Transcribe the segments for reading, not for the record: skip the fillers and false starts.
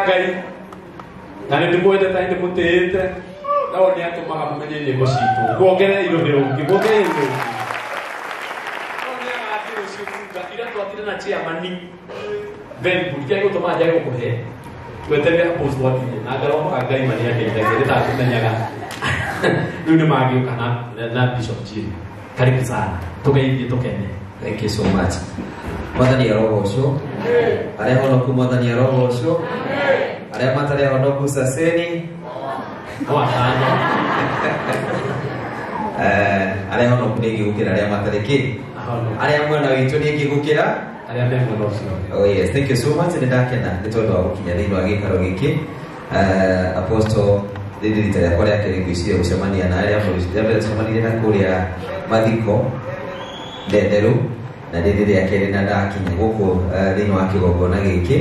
Ngai na nĩ ndĩmwendete na ndĩmũtĩĩte no nĩ atũmaga mũmenye nyĩmbo citũ ngwongerere irũhĩ rũngĩ ngwongerere irũhĩ rũngĩ no nĩ agathiĩ rũciũ kuga ira twatire na chairman very good kĩa gũtũma njage gũkũhe tweterere apostle akinye na ngarombaga Ngai marĩa andeithagia nĩ ndakũmenyaga rĩu nĩ magĩũka na Bishop Jim karibu sana tũgeithie tũkene. Thank you so much. Mwathani arogocwo. Arĩa honoku Mwathani arogocwo. Arĩa matarĩ honoku saseni. No atano. Arĩa honoku nĩ aingĩ gũkĩra arĩa matarĩ kĩ. Arĩa mwena witũ nĩ aingĩ gũkĩra arĩa me mwena ũcio. Oh yes, thank you so much. Nĩ ndakena nĩ tondũ wa gũkinya thĩinĩ wa gĩikaro gĩkĩ. Apostle rĩrĩ rita rĩakwa rĩa kerĩ ngwĩciria gũcemania na arĩa rĩa mbere tũcemanirie na kũrĩa mathiko Ndenderũ na rĩrĩ rĩa kerĩ na ndakinya gũkũ thĩinĩ wa kĩgongona gĩkĩ.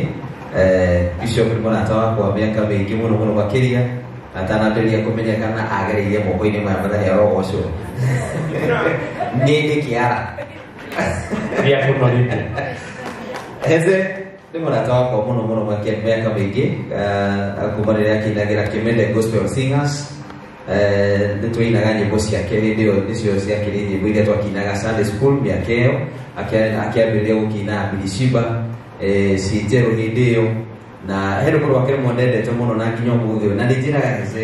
Bishop nĩ mũrata wakwa mĩaka mĩingĩ mũno mũno makĩria atanambĩrĩria kũmenyekana agereirie moko-inĩ maya Mwathani arogocwo. Nĩ ndĩ kĩara gĩa kũnorithia. Heze nĩ mũrata wakwa mũno mũno mĩaka mĩingĩ kuma rĩrĩa akĩinagĩra Kimende Gospel Singers. Nĩ twainaga nyĩmbo ciake hĩndĩ ĩyo nĩcio ciakĩrĩ nyĩmbo iria twakinaga Sunday school mĩaka ĩyo akĩambĩrĩria gũkina Bilishiba ci njerũ hĩndĩ ĩyo na he rwĩmbo rwake rũmwe ndendete mũno na nginya ũmũthĩ ũyũ na nĩ njĩraga Heze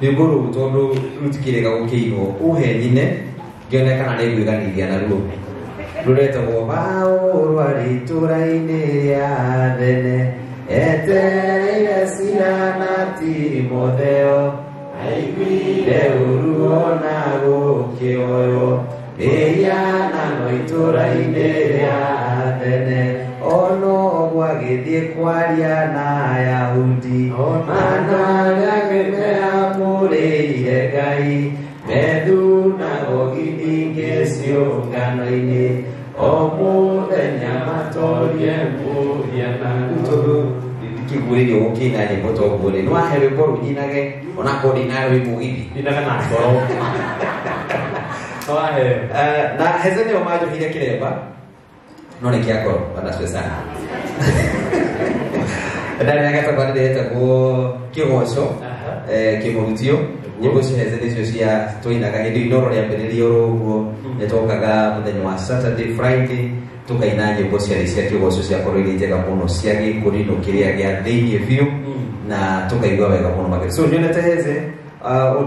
rwĩmbo rũu tondũ rũtikĩrĩga gũkĩinwo ũhe nyine ngĩone kana nĩ ngwĩganithia naruo rũretagwo Paũlũ arĩ itũũra-inĩ rĩa Athene etereire Sila na Timotheo aiguire ũru ona gũkĩoywo mĩhianano itũũra-inĩ rĩa Athene ono gwagĩthiĩ kwaria na Ayahudi mana arĩa meamũrĩire Ngai methunagogi nyingĩ ciũngano-inĩ o mũthenya matorie mũhianano. Tondũ ndikĩguĩrĩirio gũkĩina nyĩmbo ta ũguo rĩ, nĩ wahe rwĩmbo rũu nyinage onakorwo ndinaga wĩ mũgithi Ninaga na ngoro. Waheo. Na Heze nĩo manjohire kĩremba no nĩ kĩa ngoro bwana asifiwe sana. Ndarĩ na gatabarĩra yetagwo kĩgoco kĩmũrutio nyĩmbo cia Heze nĩcio cia twainaga hĩndĩ inoro rĩambĩrĩria oro ũguo nĩ twokaga mũthenya wa Saturday Friday tukaina nyĩmbo ciarĩ cia kĩgoco ciakorwo irĩ njega mũno cia gĩkũrinũ kĩrĩa gĩa thĩiniĩ biũ na tukaigua wega mũno makĩria. So nyonete Heze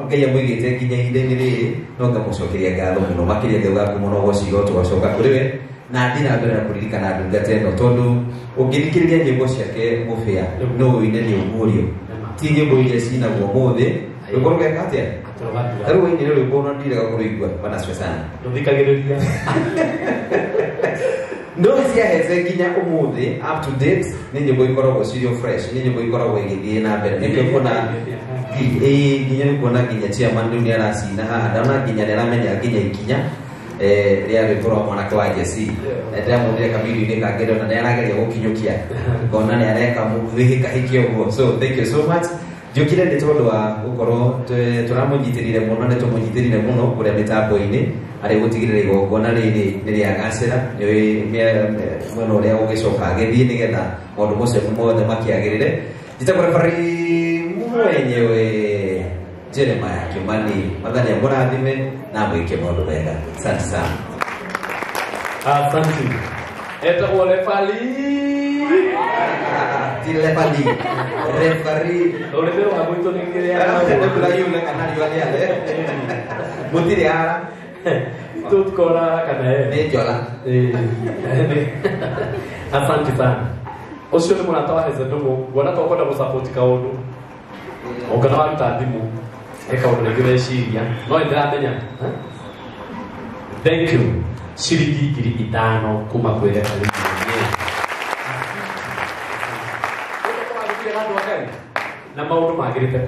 Ngai amũigĩte nginya ihinda-inĩ rĩrĩ no ngamũcokeria ngatho mũno makĩria ngauga ngumo no ũgoci tũgacoka kũrĩ we na thiĩ na mbere na kũririkana ndungata ĩno tondũ ũngĩthikĩrĩria nyĩmbo ciake mũbĩa no ũine nĩ ũguũrio ti nyĩmbo iria cinagwo ũmũthĩ rwĩmbo rũgeka atĩa rĩu wainire rwĩmbo no ndirega kũrũigua bwana asifiwe sana. Ndũthikagĩrĩria no cia Heze nginya ũmũthĩ up to date nĩ nyĩmbo ikoragwo cirĩ fresh nĩ nyĩmbo ikoragwo igĩthiĩ na mbere nĩkĩo kuona nginya nĩ kuona nginya chairman rĩu nĩ aracina haha ndona nginya nĩ aramenya nginya ikinya rĩa rwĩmbo rwa mwanake wa Jesse ndĩramuonire kamiri-inĩ kangĩ ndona nĩ arageria gũkinyũkia ngona nĩ areka hĩka ũguo. So thank you so much. Njũkire nĩ tondũ wa gũkorwo tũramũnyitĩrĩire mũno nĩ tũmũnyitĩrĩire mũno kũrĩa mĩtambo-inĩ arĩ gũtigĩrĩra igongona rĩrĩ nĩ rĩagacĩra nĩ mwena ũrĩa ũgĩcoka agĩthiĩ nĩgetha maũndũ macio mothe makĩagĩrĩre. Njĩtagwo referee mwenyewe Jeremiah Kimani. Mwathani amũrathime na amwĩke maũndũ mega. Asante sana. Asante. Etagwo referee. Ti referee. Referee. Rũrĩmĩ rwa gwitũ nĩ kĩrĩa. Ndĩragiũle kana riũa rĩare. Mũtirĩ ara. Tũtikora kana ĩ. Nĩ njola. Asante sana. Ũcio nĩ mũrata wa Heze Ndũng'ũ. Nguona ta ũkwenda gũsupport kaũndũ. Ũngana waruta thimũ he kaũndũ rĩngĩ weciria no nĩ ndĩramenya. Thank you. Ciringi 5,000 kuma kwĩ referee. Na maũndũ magĩrĩte.